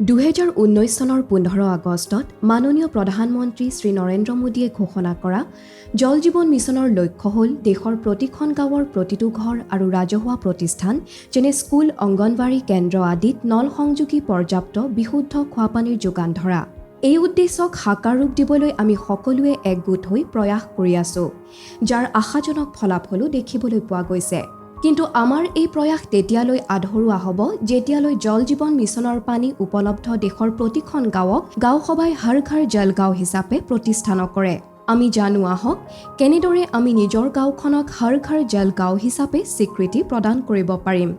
2019 চনৰ 15 আগষ্টত মাননীয় প্ৰধানমন্ত্ৰী শ্ৰী নৰেন্দ্ৰ মোদীয়ে ঘোষণা কৰা জল জীৱন মিছনৰ লক্ষ্য হ'ল দেশৰ প্ৰতিখন গাঁৱৰ প্ৰতিটো ঘৰ আৰু ৰাজহুৱা প্ৰতিষ্ঠান, যেনে স্কুল, অংগনৱাড়ী কেন্দ্ৰ আদিত নল সংযোগী পৰ্যাপ্ত বিশুদ্ধ খোৱাপানীৰ যোগান ধৰা। এই উদ্দেশ্যক সাকাৰ ৰূপ দিবলৈ আমি সকলোৱে একগোট হৈ প্ৰয়াস কৰি আছোঁ, যাৰ আশাজনক ফলাফলো দেখিবলৈ পোৱা গৈছে। কিন্তু আমাৰ এই প্ৰয়াস তেতিয়ালৈ আধৰুৱা হ'ব, যেতিয়ালৈ জল জীৱন মিছনৰ পানী উপলব্ধ দেশৰ প্ৰতিখন গাঁৱক গাঁওসভাই হৰ ঘৰ জল গাঁও হিচাপে প্ৰতিষ্ঠা নকৰে। আমি জানো আহক, কেনেদৰে আমি নিজৰ গাঁওখনক হৰ ঘৰ জল গাঁও হিচাপে স্বীকৃতি প্ৰদান কৰিব পাৰিম।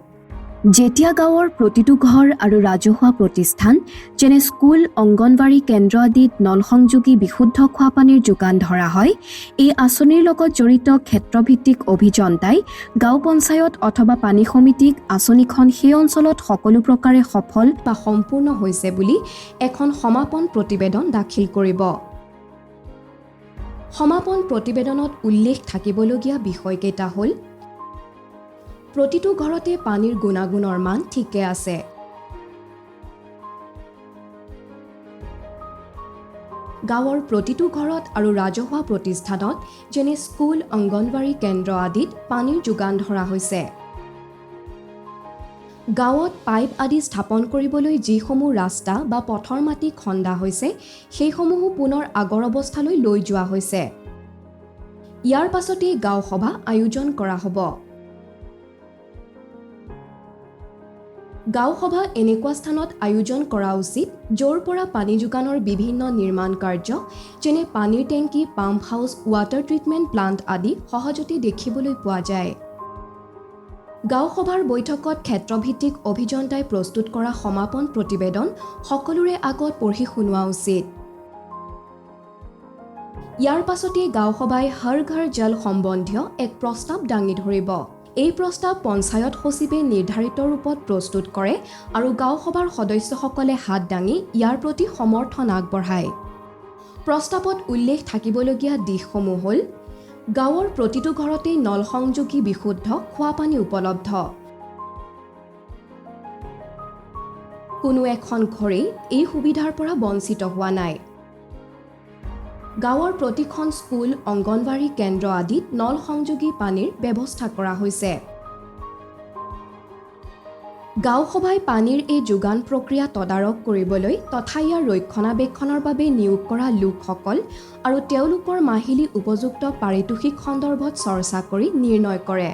যেতিয়া গাঁৱৰ প্ৰতিটো ঘৰ আৰু ৰাজহুৱা প্ৰতিষ্ঠান, যেনে স্কুল, অংগনৱাড়ী কেন্দ্ৰ আদিত নল সংযোগী বিশুদ্ধ খোৱাপানীৰ যোগান ধৰা হয়, এই আঁচনিৰ লগত জড়িত ক্ষেত্ৰভিত্তিক অভিযন্তাই গাঁও পঞ্চায়ত অথবা পানী সমিতিক আঁচনিখন সেই অঞ্চলত সকলো প্ৰকাৰে সফল বা সম্পূৰ্ণ হৈছে বুলি এখন সমাপন প্ৰতিবেদন দাখিল কৰিব। সমাপন প্ৰতিবেদনত উল্লেখ থাকিবলগীয়া বিষয়কেইটা হ'ল: প্ৰতিটো ঘৰতে পানীৰ গুণাগুণৰ মান ঠিকে আছে, গাঁৱৰ প্ৰতিটো ঘৰত আৰু ৰাজহুৱা প্ৰতিষ্ঠানত, যেনে স্কুল, অংগনৱাড়ী কেন্দ্ৰ আদিত পানীৰ যোগান ধৰা হৈছে, গাঁৱত পাইপ আদি স্থাপন কৰিবলৈ যিসমূহ ৰাস্তা বা পথৰ মাটি খন্দা হৈছে, সেইসমূহো পুনৰ আগৰ অৱস্থালৈ লৈ যোৱা হৈছে। ইয়াৰ পাছতেই গাঁও সভা আয়োজন কৰা হ'ব। গাঁও সভা এনেকুৱা স্থানত আয়োজন কৰা উচিত, য'ৰ পৰা পানী যোগানৰ বিভিন্ন নিৰ্মাণ কাৰ্য, যেনে পানীৰ টেংকী, pump house, water treatment plant আদি সহজতে দেখিবলৈ পোৱা যায়। গাঁও সভাৰ বৈঠকত ক্ষেত্ৰভিত্তিক অভিযন্তাই প্ৰস্তুত কৰা সমাপন প্ৰতিবেদন সকলোৰে আগত পঢ়ি শুনোৱা উচিত। ইয়াৰ পাছতেই গাঁওসভাই হৰ ঘৰ জল সম্বন্ধীয় এক প্ৰস্তাৱ দাঙি ধৰিব। এই প্ৰস্তাৱ পঞ্চায়ত সচিবে নিৰ্ধাৰিত ৰূপত প্ৰস্তুত কৰে আৰু গাঁওসভাৰ সদস্যসকলে হাত দাঙি ইয়াৰ প্ৰতি সমৰ্থন আগবঢ়ায়। প্ৰস্তাৱত উল্লেখ থাকিবলগীয়া দিশসমূহ হ'ল: গাঁৱৰ প্ৰতিটো ঘৰতেই নল সংযোগী বিশুদ্ধ খোৱাপানী উপলব্ধ, কোনো এখন ঘৰেই এই সুবিধাৰ পৰা বঞ্চিত হোৱা নাই, গাঁৱৰ প্ৰতিখন স্কুল, অংগনৱাড়ী কেন্দ্ৰ আদিত নল সংযোগী পানীৰ ব্যৱস্থা কৰা হৈছে। গাঁওসভাই পানীৰ এই যোগান প্ৰক্ৰিয়া তদাৰক কৰিবলৈ তথা ইয়াৰ ৰক্ষণাবেক্ষণৰ বাবে নিয়োগ কৰা লোকসকল আৰু তেওঁলোকৰ মাহিলী উপযুক্ত পাৰিতোষিক সন্দৰ্ভত চৰ্চা কৰি নিৰ্ণয় কৰে।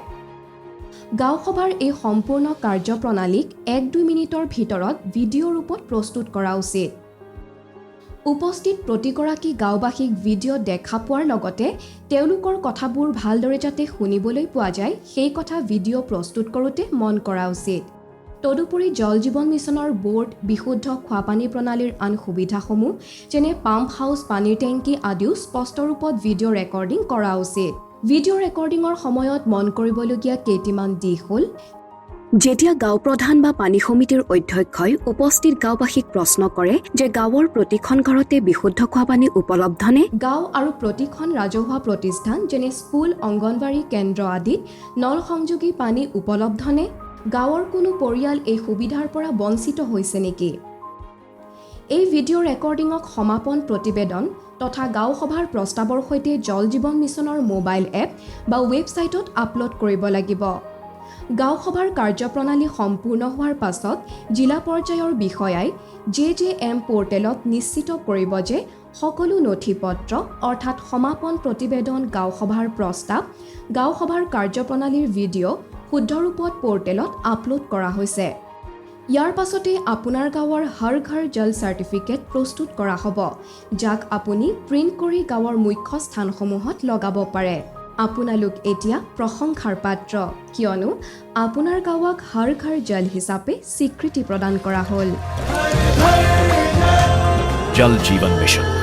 গাঁওসভাৰ এই সম্পূৰ্ণ কাৰ্যপ্ৰণালীক 1-2 মিনিটৰ ভিতৰত ভিডিঅ' ৰূপত প্ৰস্তুত কৰা উচিত। উপস্থিত প্ৰতিগৰাকী গাঁওবাসীক ভিডিঅ' দেখা পোৱাৰ লগতে তেওঁলোকৰ কথাবোৰ ভালদৰে যাতে শুনিবলৈ পোৱা যায়, সেই কথা ভিডিঅ' প্ৰস্তুত কৰোঁতে মন কৰা উচিত। তদুপৰি জল জীৱন মিছনৰ ব'ৰ্ড, বিশুদ্ধ খোৱাপানী প্ৰণালীৰ আন সুবিধাসমূহ, যেনে পাম্প হাউচ, পানীৰ টেংকী আদিও স্পষ্ট ৰূপত ভিডিঅ' ৰেকৰ্ডিং কৰা উচিত। ভিডিঅ' ৰেকৰ্ডিঙৰ সময়ত মন কৰিবলগীয়া কেইটিমান দিশ হ'ল: যেতিয়া গাঁও প্ৰধান বা পানী সমিতিৰ অধ্যক্ষই উপস্থিত গাঁওবাসীক প্ৰশ্ন কৰে যে গাঁৱৰ প্ৰতিখন ঘৰতে বিশুদ্ধ খোৱাপানী উপলব্ধনে, গাঁও আৰু প্ৰতিখন ৰাজহুৱা প্ৰতিষ্ঠান, যেনে স্কুল, অংগনৱাড়ী কেন্দ্ৰ আদিত নল সংযোগী পানী উপলব্ধনে, গাঁৱৰ কোনো পৰিয়াল এই সুবিধাৰ পৰা বঞ্চিত হৈছে নেকি, এই ভিডিঅ' ৰেকৰ্ডিঙক সমাপন প্ৰতিবেদন তথা গাঁওসভাৰ প্ৰস্তাৱৰ সৈতে জল জীৱন মিছনৰ মোবাইল এপ বা ৱেবছাইটত আপলোড কৰিব লাগিব। গাঁওসভাৰ কাৰ্যপ্ৰণালী সম্পূৰ্ণ হোৱাৰ পাছত জিলা পৰ্যায়ৰ বিষয়াই জেজেএম পৰ্টেলত নিশ্চিত কৰিব যে সকলো নথি পত্ৰ, অৰ্থাৎ সমাপন প্ৰতিবেদন, গাঁওসভাৰ প্ৰস্তাৱ, গাঁওসভাৰ কাৰ্যপ্ৰণালীৰ ভিডিঅ' শুদ্ধ ৰূপত পৰ্টেলত আপলোড কৰা হৈছে। ইয়াৰ পাছতেই আপোনাৰ গাঁৱৰ হৰ ঘৰ জল চাৰ্টিফিকেট প্ৰস্তুত কৰা হ'ব, যাক আপুনি প্ৰিণ্ট কৰি গাঁৱৰ মুখ্য স্থানসমূহত লগাব পাৰে। আপোনালোক এতিয়া প্ৰশংসাৰ পাত্ৰ, কিয়নো আপোনাৰ গাঁৱক হৰ ঘৰ জল হিচাপে স্বীকৃতি প্ৰদান কৰা হ'ল। Jal Jeevan Mission.